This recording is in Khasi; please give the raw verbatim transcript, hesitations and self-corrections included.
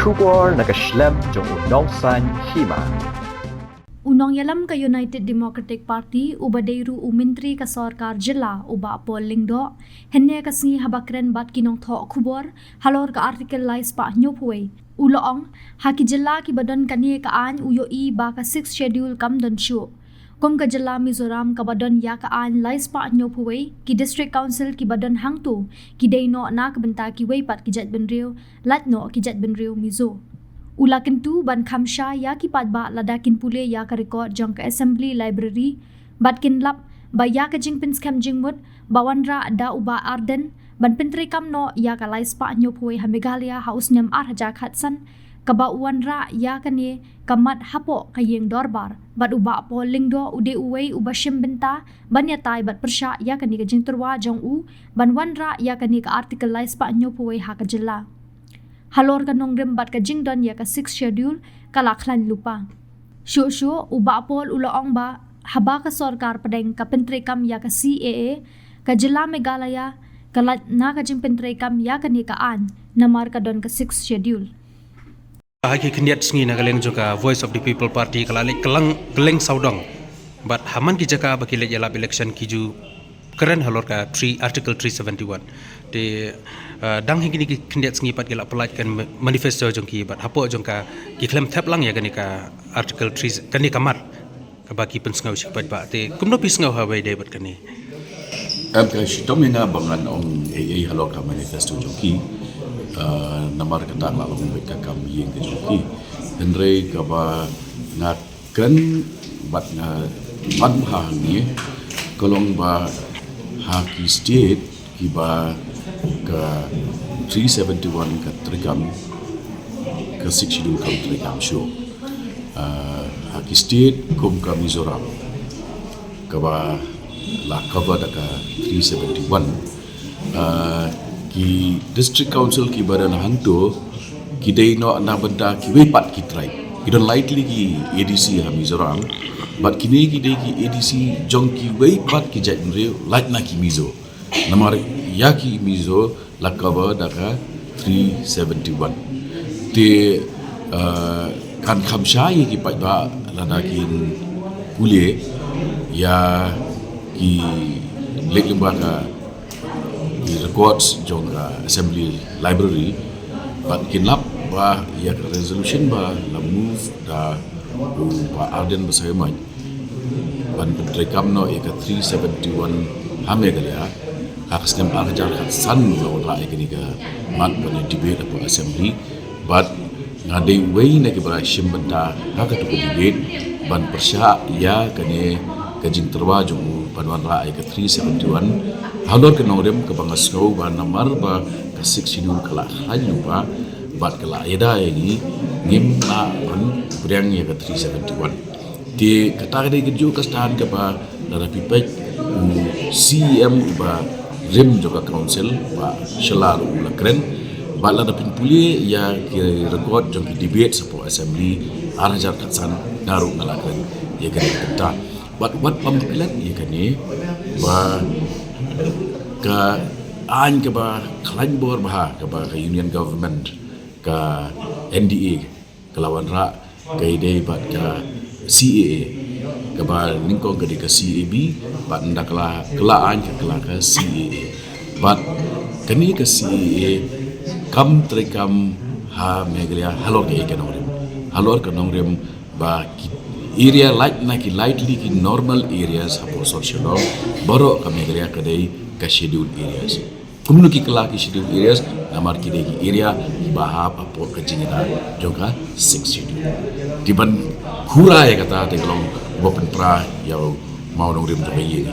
Khubor na ka shlem jong u Nongsaiñ Hima. U nongïalam ka United Democratic Party, uba dei ruh u Myntri ka Sorkar Jylla, u Bah Paul Lyngdoh, hynne ka sngi haba kren bad ki nongthoh khubor halor ka Article lai spah hynñiewphew wei, u la ong, ha ki jylla kiba don kane ka aiñ u ïohi ba ka Sixth Schedule kam don shuh. Kum ka jylla Mizoram kaba don ïa ka aiñ lai spah hynñiewphew wei, ki District Council kiba don hangto ki dei noh na ka bynta kiwei pat ki jaitbynriew, lait noh ki jaitbynriew Mizo. U la kyntu ban kham shai ïa ki paidbah lada kin pule ïa ka record jong ka Assembly Library, bad kin lap ba ïa ka jingpynskhem jingmut ba wanrah da u Bah Ardent ban pyntreikam noh ïa ka lai spah hynñiewphew wei ha Meghalaya ha u snem ar hajar khatsan, kaba u wanrah ïa kane ka mat hapoh ka ïing dorbar, bad u Bah Paul Lyngdoh u dei uwei uba shim bynta ban ïatai bad pyrshah ïa kane ka jingtyrwa jong u ban wanrah ïa kane ka Article lai spah hynñiewphew wei ha ka jylla. Halor ka nongrim bad ka jingdon ïa ka Sixth Schedule ka la khlaiñ lypa. Shuh shuh, u Bah Paul u la ong ba haba ka sorkar pdeng ka pyntreikam ïa ka C A A, ka jylla Meghalaya ka lait na ka jingpyntreikam ïa kane ka aiñ namar ka don ka Sixth Schedule. Ha ki khyndiat sngi na ka liang jong ka Voice of the People Party ka la leit kylleng, kylleng sawdong. Bad ha man ki jaka ba ki leit ïalap election ki ju kren halor ka three, Article three seventy-one. Te, uh, dang ha kine ki khyndiat sngi pat ki la pyllait ka ma-, manifesto jong ki, bad hapoh jong ka ki khlem thep lang ïa kane ka Article three, kane ka mat kaba ki pynsngew sha ki paidbah. Te kumno phi sngew ha ba ïadei bad kane? Em, ka shitom ïa nga ba ngan ong ei ei halor ka manifesto jong ki. Uh, namar kata ka la long beit ka kam ïing ka jong ki. Hynrei kaba nga kren bad nga wan ha hangne, ka long ba ha ki state kiba ka three seventy-one ka treikam, ka Sixth Schedule kam treikam shuh. Ah, ha ki state kum ka Mizoram, kaba la cover da ka three seventy-one, ah, ki District Council kiba don hangto ki dei noh na bynta kiwei pat ki tribe. Ki don lai tylli ki A D C ha Mizoram, bad kine ki dei ki A D C jong kiwei pat ki jaitbynriew, lait na ki Mizo. Namar ïa ki Mizo la cover da ka three seventy-one. Te, eh, kan kham shai ïa ki paidbah lada kin pule ïa ki leit lyngba ka, ki records jong ka Assembly Library, bad kin lap ba ïa ka resolution ba la move da u Bah Ardent Basaiawmoit ban pyntreikam noh ïa ka three seventy-one ha Meghalaya ha ka snem ar hajar khatsan, la wanrah ïa kane ka mat ban ïa debate hapoh Assembly. Bad nga dei uwei na kiba la shim bynta ha kato ka debate ban pyrshah ïa kane ka jingtyrwa jong u ban wanrah ïa ka three seventy-one halor ka nongrim kaba nga sngew ba namar ba ka Sixth Schedule ka la khlaiñ lypa bad ka la ïada ïa ngi, ngim lah ban pdiang ïa ka three seventy-one. Te kata ka dei kajuh ka stand kaba lada phi peit u C E M uba rim jong ka council, Bah Shylla ruh u la kren, bad lada phin pule ïa ki record jong ki debate hapoh Assembly ar hajar khatsan, nga ruh nga la kren ïa kane ka bynta. Bad wat bym klet ïa kane, ba ka aiñ kaba khlaiñ bor bha kaba ka Union Government, ka N D A, ka la wanrah ka ïadei bad ka C A A, kaba nyngkong ka dei ka C A B, bad ynda ka la, ka la aiñ ka, ka la ka C A A. Bad kane ka C A A kam treikam ha Meghalaya halor kaei ka nongrim. Halor ka nongrim ba ki area lait na ki lai tylli ki normal areas hapoh Sor Shillong, baroh ka Meghalaya ka dei ka scheduled areas. Kumno ki kylla ki scheduled areas? Namar ki dei ki area kiba hap hapoh ka jingïada jong ka Sixth Schedule. Te ban khura ïa kata te ka long ba pynpra ïa u mawnongrim jong ka ïing.